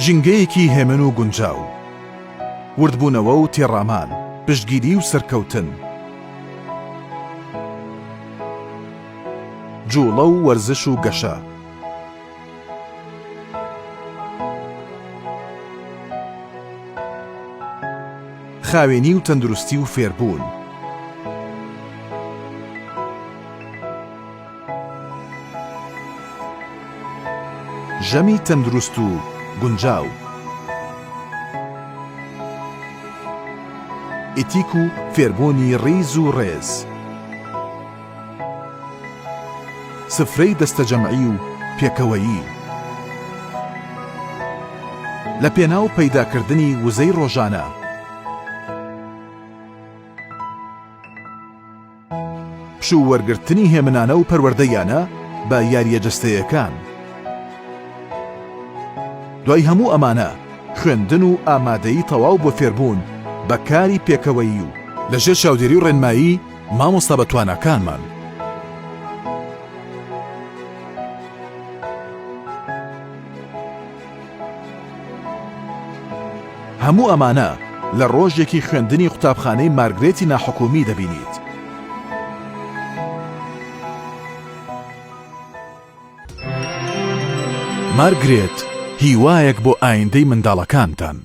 ژینگەیەکی هێمن و گونجاو. وردبوونەوە و تێڕامان، پشتگیری و سەرکەوتن. جوڵە و وەرزش و گەشە. خاوێنی و تەندروستی و فێربوون. ژەمی تەندروست و گونجاو. ئیتیک و فێربوونی ڕیز و ڕێز. سفرەی دەستەجەمعی و پێکەوەیی. لە پێناو پەیداکردنی وزەی ڕۆژانە. پشوو وەرگرتنی هێمنانە و پەروەردەییانە بە یارییە جەستەیەکان. دوای هەموو ئەمانە، خوێندن و ئامادەیی تەواو بۆ فێربوون بە کاری پێکەوەیی و لە ژێر چاودێری و ڕێنمایی مامۆستا بەتواناکانمان. هەموو ئەمانە لە ڕۆژێکی خوێندنی قوتابخانەی مارگرێتی ناحکومی دەبینیت. مارگرێت، هیوایەک بۆ ئایندەی منداڵەکانتان.